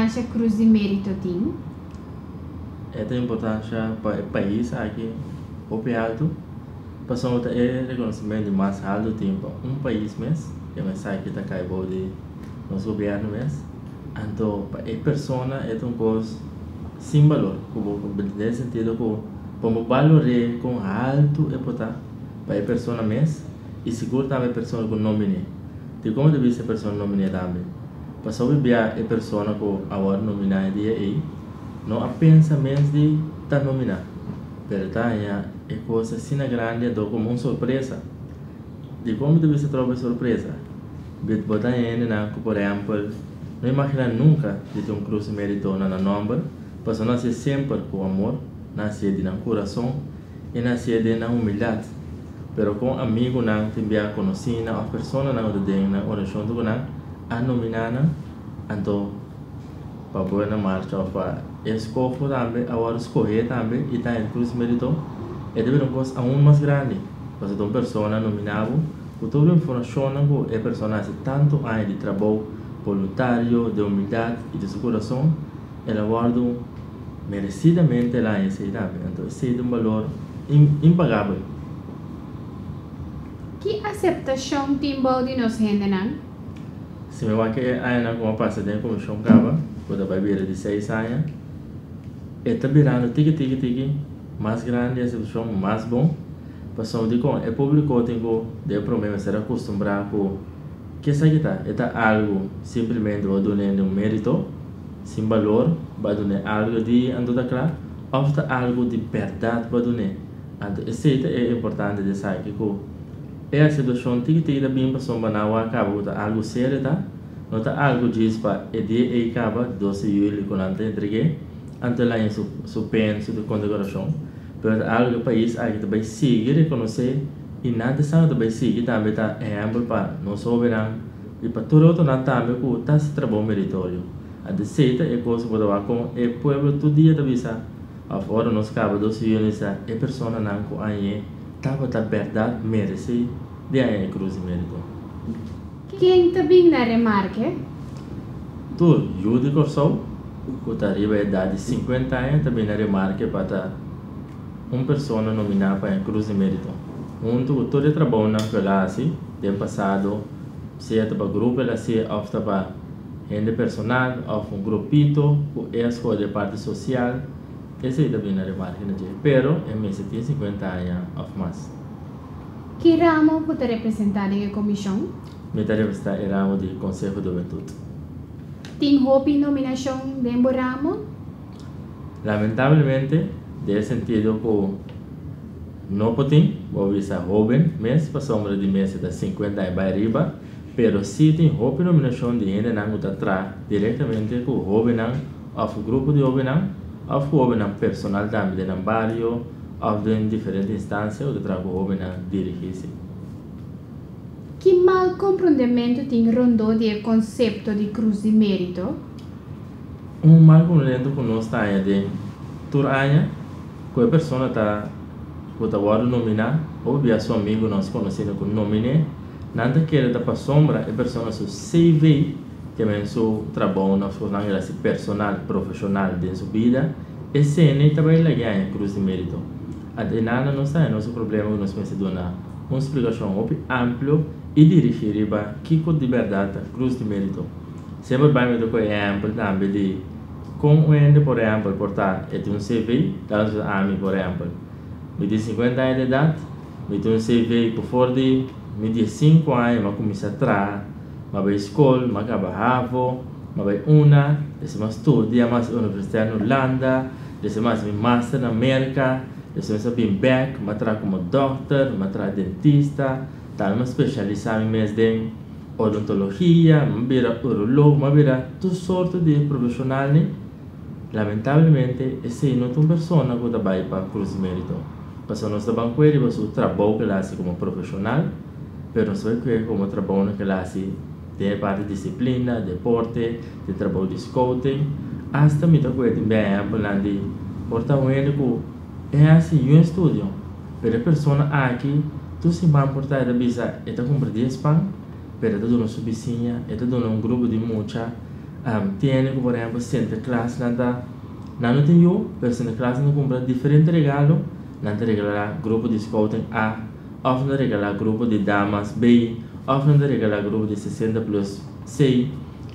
importansia Krus di Mérito tin? E ta importansia pa e pais aki hopi haltu, pasobra ta e rekonosementu di mas haltu tin pa un pais mes, e mensahe ta kai bou di nos gobièrnu mes. Anto pa e persona e ta un kos sin balor, ku bo den sentido ku pa bo balor'é kon haltu e por ta pa e persona mes i sigur tambe e persona ku nominé. Dikon bo ta bisa e persona nominé tambe? Pasobra bia e persona ku a wòrdu nominá e dia ei no a pensa mes di ta nominá, pero ta haña e kos asina grandi anto komo un sorpresa. Dikon mi ta bisa atrobe e sorpresa? Bo ta haña hendenan ku por ehèmpel no imaginá nunka di tin un krus mérito na nan nòmber, pasobra nan hasié semper ku amor, nan hasié di nan kurason i nan hasié den nan humildat. Pero kon amigunan tin bia konosínan òf personanan ku ta den nan orashon ku nan a nominá nan, anto pa bo na marcha òf pa e skoho tambe a wòrdu skohé tambe i ta haña krus mérito, e ta bira un kos aun mas grandi, pasobra ta un persona nominá bo ku tur informashonnan ku e persona hasi tantu aña di trabou boluntario, den humildat i di su kurason, el a wòrdu meresidamente el a haña esei tambe. Anto esei ta un balor impagabel. Ki aseptashon tin bou di nos hendenan? Si mi wak e añanan ku mi a pasa den e komishon kaba, ku ta bai bira di seis aña, e ta birando tiki tiki tiki mas grandi e aseptashon, mas bon. Pasobra dikon e públiko tin ku den promé mester akustumbrá ku ke esaki ta? E ta algu simplemente bo a dun'é un mérito, sin balor, bo a dun'é algu di anto ta kla, òf ta algu di bèrdat bo a dun'é? Anto esei ta e importante di esaki ku e aseptashon tiki tiki ta bin pasobra nan wak kaba ku ta algu serio ta, no ta algu djis pa e dia ei kaba, 12 di yuli ku nan ta entreg'é, anto el haña su pen, su kondekorashon. Pero ta algu ku e pais aki ta bai sigui rekonosé i nan ta sa ku ta bai sigui tambe ta ehèmpel pa nos hóbennan i pa tur e otronan tambe ku ta hasi trabou meritorio. Anto esei ta e kos ku bo ta wak kon e pueblo tur dia ta bisa òf ora nos kaba dos yüni sa e personanan ku añ'e tabata bèrdat meresé di haña e krus di mérito. Ken ta bin na remarke? Tur yu di Kòrsou ku ta riba edat di 50 aña ta bin na remarke pa ta un persona nominá pa e Krus di Mérito. Huntu ku tur e trabounan ku el a hasi den pasado, sea ta pa grupo el a hasi òf ta pa hende personal òf un grupito ku e a skohe di e parti sosial, esei ta bin na remarke na dje. Pero e mester tin 50 aña òf mas. Ki ramo ku ta representá den e komishon? Mi ta representá e ramo di Konseho di Hubentut. Tin hopi nominashon den bo ramo? Lamentablemente, den e sentido ku no por tin, bo a bisa hóben mes, pasobra di mes e ta 50 aña bai ariba, pero sí tin hopi nominashon di hendenan ku ta traha direktamente ku hóbennan òf ku grupo di hóbennan òf ku hóbennan personal tambe den nan bario òf den diferente instansia ku ta traha ku hóbennan dirigí sí. Ki mal komprondementu tin rondó di e konsepto di Krus di Mérito? Un mal komprondementu ku nos ta haña den tur aña ku e persona ta ku ta wòrdu nominá hopi bia su amigunan òf su konosínan ku nominé nan ta kere ta pasobra e persona su CV ke men su trabounan òf kosnan el hasi personal, profeshonal den su bida, esei ta bai lag'é haña Krus di Mérito. Anto e nada nos ta haña nos problema ku nos mester duna un splikashon hopi amplio i dirigí riba kiko di bèrdat ta Krus di Mérito. Semper bai mi ta ku e ehèmpel tambe di kon un hende por ehèmpel por ta e tin un CV, ta nos bisa ami por ehèmpel mi tin 50 aña di edat, mi tin un CV ku for di mi 15 aña mi a kuminsá traha, mi a bai skol, mi a kaba havo, mi a bai una, despues mi a studia mas universidat na Hulanda, despues mi a hasi mi master na Merka, despues mi a bin bèk, mi a traha komo dòkter, mi a traha dentista, tambe mi a spesialisá mi mes den odontologia, mi a bira urologo, mi a bira tur sorto di profeshonalnan. Lamentablemente esei no ta un persona ku ta bai pa Cruz di Merito, pasobra nos ta ban kue riba su trabou ku el a hasi komo profeshonal, pero nos ta bai kue komo trabounan ku el a hasi den e parti disiplina, deporte, den trabou di scouting. Asta mi ta kue tin bia ehèmpelnan di por ta un hende ku e hasi yu estudio, pero e persona aki tur siman por ta e ta bisa e ta kumpra 10 pan, pero e ta duna su bisiña, e ta duna un grupo di mucha. Tin hende ku, por ehèmpel, Sinterklaas nan ta, nan no tin yu, pero Sinterklaas nan ta kumpra diferente regalo, nan ta regalá grupo di scouting A, òf nan ta regalá grupo di damas B, òf nan ta regalá grupo di 60 plus C.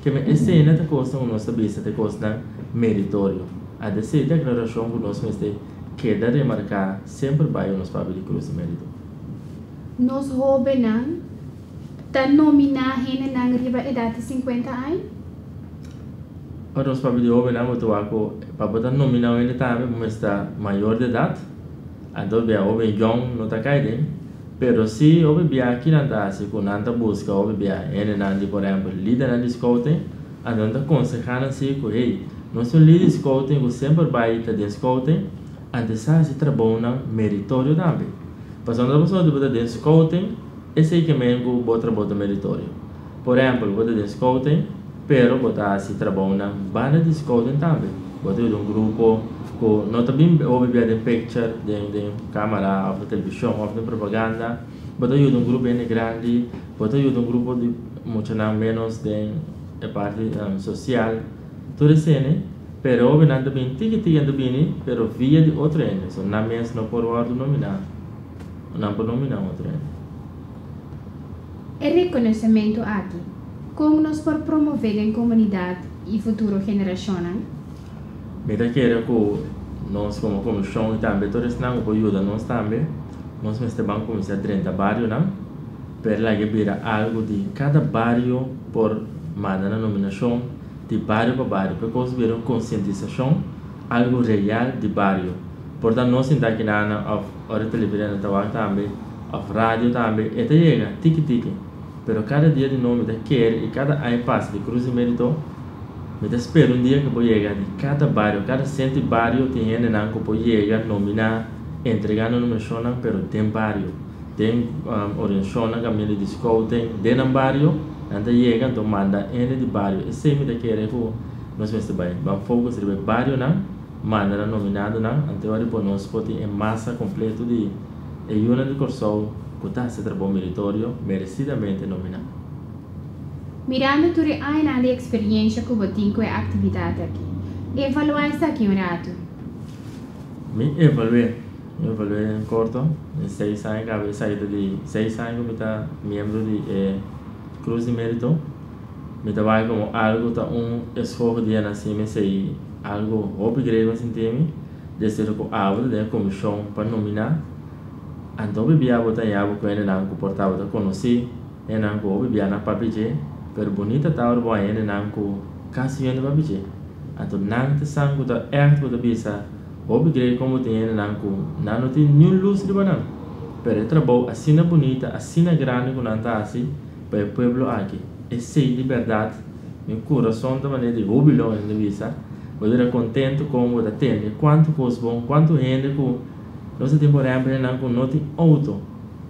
Ke men esei ta kosnan ku nos ta bisa ta kosnan meritorio. Anto esei ta aklarashon ku nos mester keda remarká semper bai nos papia di Krus di Mérito. Nos hóbennan ta nominá hendenan riba edat di 50 aña? Ora nos papia di hóbennan, bo ta wak ku pa bo ta nominá un hende tambe bo mester ta mayor di edat. Anto bia hóben yòn no ta kai den. Pero si hopi bia kinan ta hasi ku nan ta buska hopi bia hendenan di, por ehèmpel, lidernan di scouting, anto nan ta konsehá nan si ku, hey, nos un lider di scouting ku semper bai ta den scouting, anto e sa hasi trabounan meritorio tambe. Pasobra no ta pasobra di bo ta den scouting, esei ke men ku bo trabou ta meritorio. Por ehèmpel, bo ta den scouting, pero bo ta hasi trabounan banda di scouting tambe. Bo ta yuda un grupo ku no ta bin hopi bia den picture, den kámara òf den televishon òf den propaganda. Bo ta yuda un grupo hende grandi, bo ta yuda un grupo di muchanan ménos den e parti sosial. Tur esei, pero hopi nan ta bin tiki tiki nan ta bini, pero via di otro hende. So nan mes no por wòrdu nominá, nan por nominá otro hende. E rekonosementu aki, kon nos por promové den komunidat i futuro generashonnan? Mi ta kere ku nos komo komishon i tambe tur esnan ku por yuda nos tambe, nos mester ban kuminsá drenta barionan, pero laga bira algu di kada bario por manda nan nominashon di bario pa bario, pa e kos bira un konsientisashon, algu real di bario. Por ta nos sinta akinan òf ora televidente ta wak tambe òf radio tambe, e ta yega tiki tiki. Pero kada dia di nobo mi ta kere i kada aña pasa di Krus di Mérito, mi ta spera un dia ku por yega di kada bario, kada sentro di bario tin hendenan ku por yega, nominá, entregá nan nominashonnan, pero den bario, den orientashonnan kaminda di scouting den nan bario, nan ta yega anto manda hende di bario. Esei mi ta kere ku nos mester bai ban focus riba e barionan, manda nan nominadonan, anto e ora por nos por tin e masa kompleto di e yunan di Kòrsou ku ta hasi trabou meritorio meresidamente nominá. Mirando tur e añanan di eksperensia ku bo tin ku e aktividat aki, evaluá esaki un ratu. Mi evalu'é, mi evalu'é en korto, den 6 aña kaba esaki ta di 6 aña ku mi ta miembro di e Krus di Mérito. Mi ta wak komo algu ta un eskoho di hasi esei algu hopi grave sinti mi, desde ku abo ta den e komishon pa nominá. Anto hopi bia bo ta haña bo ku hendenan ku por ta bo ta konosí, hendenan ku hopi bia nan papia dje, pero bunita ta ora bo haña hendenan ku kasi hende papia dje. Anto nan ta san ku ta ègt bo ta bisa hopi grave komo tin hendenan ku nan no tin niun lus riba nan, pero e trabou asina bunita, asina grandi ku nan ta hasi pa e pueblo aki. Esei di bèrdat mi kurason ta manera di hubilo hende bisa, bo ta bira kontentu kon bo ta tende kuantu kos bon, kuantu hende ku nos ta tin, por ehèmpel, hendenan ku no tin outo.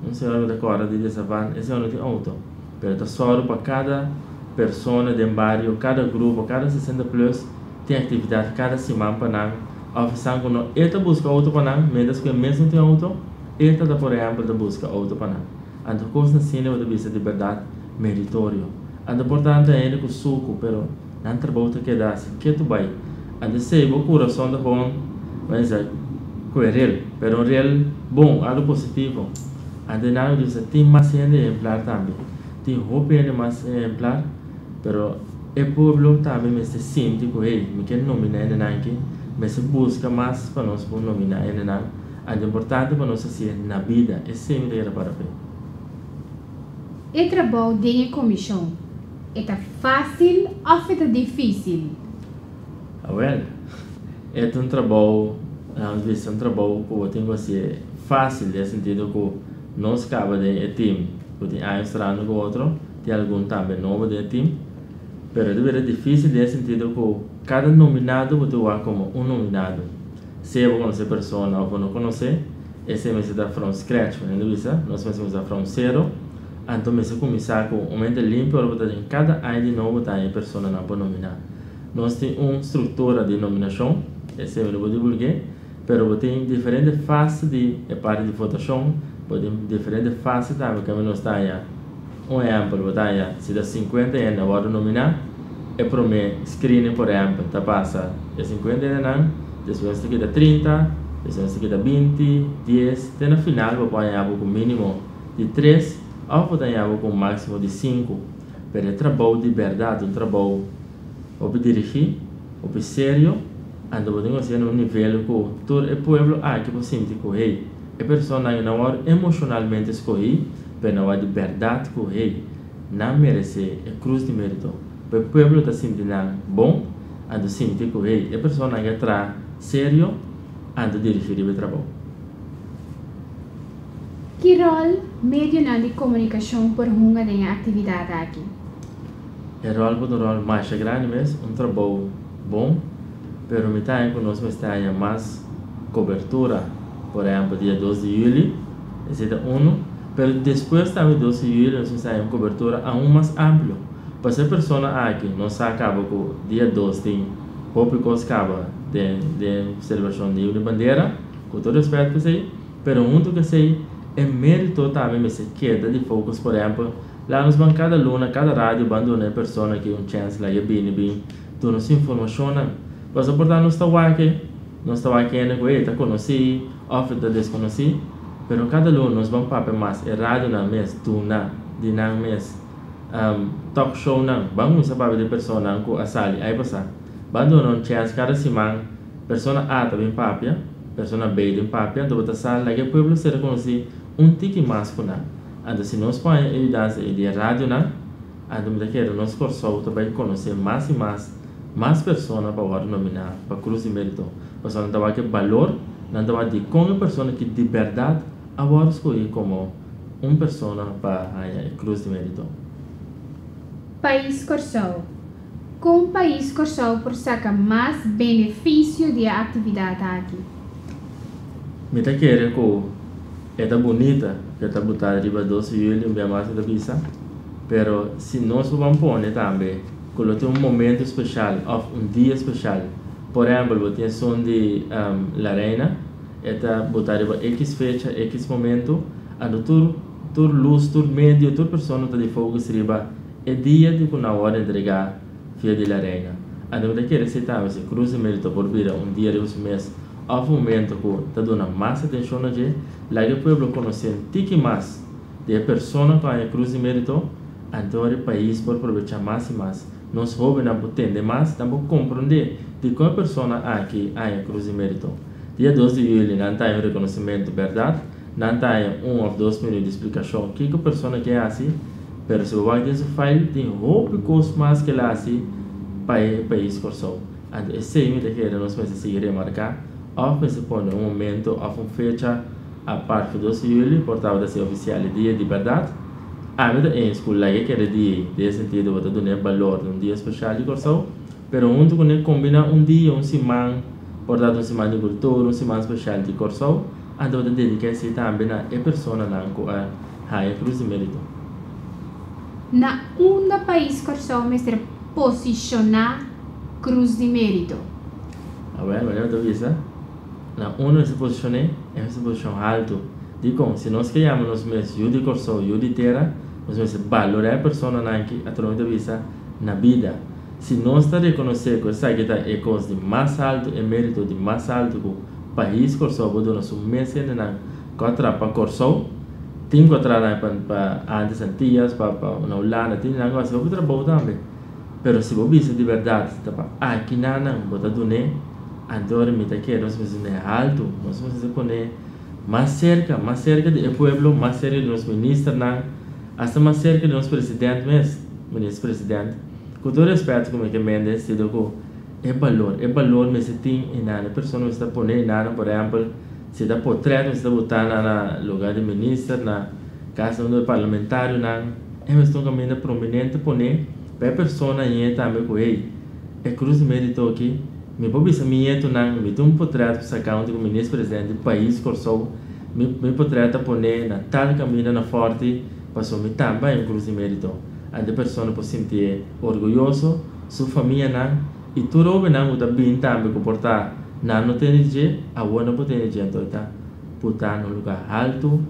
Un señor mi ta kòrda di Desavan, e señor no tin outo, pero ta sòru pa kada persona den bario, kada grupo, kada 60 plus tin aktividat kada siman pa nan, òf esnan ku no e ta buska outo pa nan, mientras ku e mes no tin outo, e ta por ehèmpel ta buska outo pa nan. Anto kosnan asina bo ta bisa di bèrdat meritorio. Anto por tantu hende ku suku, pero nan trabou ta keda hasi ketu bai. Anto esei bo kurason ta gewoon, bo a bisa, ku e rel, pero un rel bon, algu positivo. Anto nan lo bisa tin mas hende ehemplar tambe. Tin hopi hende mas ehemplar, pero e pueblo tambe mester sinti ku, hey, mi ke nominá hendenan aki, mester buska mas pa nos por nominá hendenan. Anto importante pa nos hasié na bida, esei mi ta kere para p'e. E trabou den e komishon, e ta fásil òf e ta difísil? Ah, well, e ta un trabou, laga bisa un trabou ku bo tin ku hasié fásil den sentido ku nos kaba den e team ku tin años trahando ku otro, tin algun tambe nobo den e team, pero e ta bira difísil den e sentido ku kada nominado bo ta wak komo un nominado. Sea bo konosé persona òf bo no konosé, esei mester ta from scratch, ku hende bisa, nos mester kuminsá from sero, anto mester kuminsá ku un mente limpio ora bo ta den kada aña di nobo ta haña e personanan pa nominá. Nos tin un struktura di nominashon, esei mi no por divulg'é, pero bo tin diferente fase di e parti di votashon, bo tin diferente fase tambe kaminda nos ta haña. Un ehèmpel, bo ta haña si ta 50 hende a wòrdu nominá. E promé screening, por ehèmpel, ta pasa e 50 hendenan, despues ta keda 30, despues ta keda 20, 10, te na final bo por haña bo ku mínimo di tres òf bo ta haña bo ku un máksimo di sinku. Pero e trabou di bèrdat, un trabou hopi dirigí, hopi serio, anto bo tin ku hasié na un nivel ku tur e pueblo aki por sinti ku hey, e personanan ei no a wòrdu emoshonalmente skohí, pero nan a wòrdu di bèrdat ku hey, nan meresé e Krus di Mérito. Pa e pueblo ta sinti nan bon, anto sinti ku hey, e personanan ke traha serio, anto dirigí riba e trabou. Ki ròl medionan di komunikashon por hunga den e aktividat aki? E ròl por ta un ròl masha grandi mes, un trabou bon, pero mi ta haña ku nos mester haña mas kobertura, por ehèmpel dia 2 di yüli, esei ta unu, pero despues tambe 2 di yüli nos mester haña un kobertura aun mas amplio, pasobra e persona aki no sa kaba ku dia 2 tin hopi kos kaba den den selebrashon di Himno di Bandera, ku tur rèspèt p'esei, pero huntu ku esei e mérito tambe mester keda di focus, por ehèmpel, Laga nos ban kada luna, kada radio ban duna e persona aki un chèns laga e bini bin duna su informashonnan. Pasobra por ta nos ta wak e, nos ta wak hende ku e ta konosí òf e ta deskonosí, pero kada luna nos ban papia mas e radionan mes duna di nan mes talk shownan ban kuminsá papia di e personanan ku a sali ai pasá. Ban duna un chèns kada siman persona A ta bin papia, persona B den papia, anto bo ta sa laga e pueblo ser konosí un tiki mas ku nan. Anto si nos por haña e yudansa ei di e radionan, anto mi ta kere nos Kòrsou ta bai konosé mas i mas mas persona pa wòrdu nominá pa Krus di Mérito, pasobra nan ta wak e balor, nan ta wak dikon e persona ki di bèrdat a wòrdu skohí komo un persona pa haña e Krus di Mérito. Pais Kòrsou. Kon Pais Kòrsou por saka mas benefisio di e aktividat aki? Mi ta kere ku e ta bunita ku e ta butá riba 2 di yüli, un bia mas mi ta bisa, pero si nos por ban pone tambe ku lo tin un momento speshal òf un dia speshal, por ehèmpel bo tin esun di La Reina, e ta butá riba ekis fecha, ekis momento, anto tur tur lus, tur medio, tur persona ta di focus riba E dia di ku nan wòrdu entregá via di La Reina. Anto mi ta kere si tambe si Cruz di Mérito por bira un dia riba su mes òf un momento ku ta duna mas atenshon na dje, laga e pueblo konosé un tiki mas di e persona ku haña Cruz di Mérito, anto ora e pais por probechá mas i mas. Nos hóbennan por tende mas, nan por komprondé dikon e persona aki haña Cruz di Mérito. Dia 2 di yüli nan ta haña un rekonosementu, bèrdat? Nan ta haña un òf dos minuut di splikashon kiko persona ke hasi, pero si bo wak den su file tin hopi kos mas ke el a hasi pa e pais Kòrsou. Anto esei mi ta kere nos mester sigui remarká òf mester pone un momento òf un fecha apart for 2 di yüli por tabata si ofisial e dia di bèrdat. Ami ta eens ku laga kere dia ei den e sentido bo ta duna e balor di un dia speshal di Kòrsou, pero huntu kuné kombiná un dia, un siman, por tabata un siman di kultura, un siman speshal di Kòrsou. Anto bo ta dediká esei tambe na e personanan ku a haña Krus di Mérito. Na unda pais Kòrsou mester posishoná Krus di Mérito? Awèl, manera bo ta bisa, na unda mester posishon'é? E mester posishon haltu. Dikon? Si nos ke yama nos mes yu di Kòrsou, yu di tera, nos mester balorá e personanan ki atrobe ta bisa na bida. Si nos ta rekonosé ku esaki ta e kos di mas haltu, e mérito di mas haltu ku Pais Kòrsou bo duna su mes hendenan ku a traha pa Kòrsou, tin ku a traha nan pa pa antes Antillas, pa pa na Hulanda, tin nan ku a hasi hopi trabou tambe. Pero si bo bisa di bèrdat ta pa aki nan nan bo ta dun'é, anto ora mi ta kere nos mester dun'é haltu, nos mester pon'é mas serka, mas serka di e pueblo, mas serka di nos ministernan, asta mas serka di nos president mes, minister president. Ku tur rèspèt ku mi ke mende sido ku. E balor, e balor mester tin e nan, e persona mester ta pone e nan, por ehempel, si ta potret mester ta bota nan na lugar di minister, na casa unda parlamentarionan, e mester ta un caminda prominente pone pa e persona ñe tambe cu hey, e Cruz di Merito aki, mi por bisa mi ñetonan, mi tin un potret cu saca hunto cu minister presidente di pais Corsou, mi mi potret ta pone na tal caminda na Forti, pasobra mi tambe hay un Cruz di Merito. Anto e persona por sintié orguyoso. Su famianan i tur hobennan ku ta bin tambe ku por ta nan no tene dje, awor nan por tene dje. Anto e ta puta na un lugá haltu,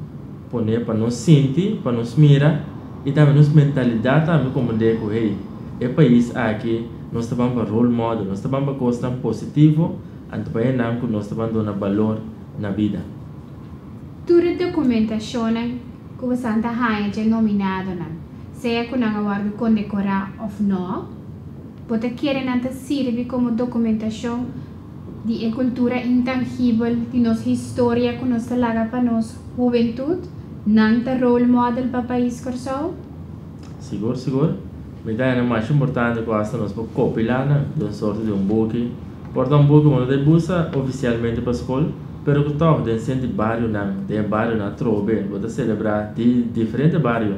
pone pa nos sinti, pa nos mira i tambe nos mentalidat tambe komprendé ku hey, e pais aki Nos ta ban pa role model, nos ta ban pa kosnan positivo, anto pa hendenan ku nos ta ban duna balor na bida. Tur e dokumentashonnan ku boso ta haña dje nominadonan, sea ku nan a wòrdu kondekorá òf no, bo ta kere nan ta sirbi komo dokumentashon di e kultura intangibel di nos historia ku nos ta laga pa nos hubentut, nan ta role model pa pais Kòrsou? Sigur, sigur. Mi ta haña mas importante ku asta nos por kompilá nan den un sorto di un buki. Por ta un buki ku no ta usa ofisialmente pa skol, pero ku tòg den senti barionan, den barionan atrobe, bo ta selebrá di diferente bario.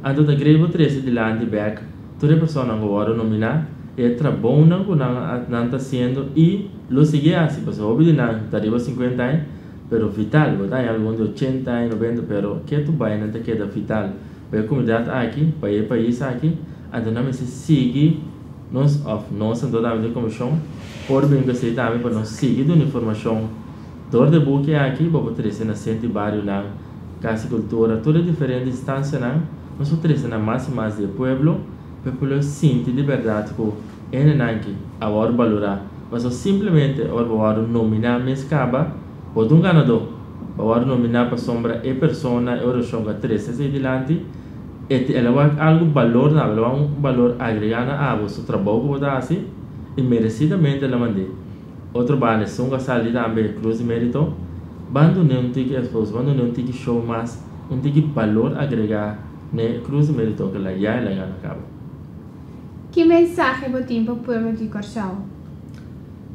Anto ta great bo trese dilanti bèk tur e personanan ku wòrdu nominá, e trabounan ku nan ta hasiendo i lo sigui hasi, pasobra hopi di nan ta riba 50 aña, pero vital, bo ta haña algun di 80 aña, 90, pero ketu bai nan ta keda vital pa e komunidat aki, pa e pais aki, anto nan mester sigui nos, òf nos anto tambe den komishon por bin ku esei tambe pa nos sigui duna informashon dor di e buki aki, bo por trese na sentro di barionan, Kas di Kultura, tur e diferente instansianan, nos por trese na mas i mas di e pueblo, pa e pueblo sinti di bèrdat ku e hendenan aki a wòrdu balorá. Pasobra simplemente ora bo wòrdu nominá mes kaba, bo ta un ganadó. Bo a wòrdu nominá pasobra e persona, e orashon ku a trese esei dilanti, e el a wak algu balor na abo, el a wak un balor agregá na abo, su trabou ku bo ta hasi, i meresidamente el a mand'é. Otro banda, esun ku a sali tambe Krus di Mérito, ban dun'é un tiki esfuerso, ban dun'é un tiki show mas, un tiki balor agregá n'e Krus di Mérito ku el a ya el a gana kaba. Ki mensahe bo tin pa pueblo di Kòrsou?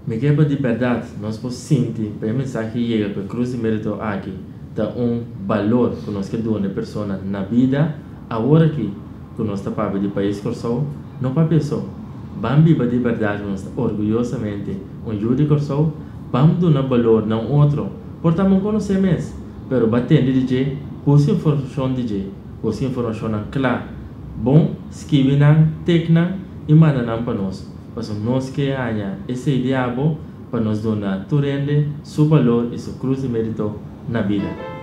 Mi ke pa di bèrdat nos por sinti pa e mensahe yega ku e Krus di Mérito aki ta un balor ku nos ke duna e persona na bida awor aki ku nos ta papia di pais Kòrsou, no papia so. Ban biba di bèrdat ku nos ta orguyosamente un yu di Kòrsou, ban duna balor na un otro, por ta bo konosé mes, pero ba tende di dje, buska informashon di dje, buska informashonnan kla, bon, skibi nan, tek nan i manda nan pa nos, pasobra nos ke haña esei di abo pa nos duna tur hende su balor i su krus di mérito na bida.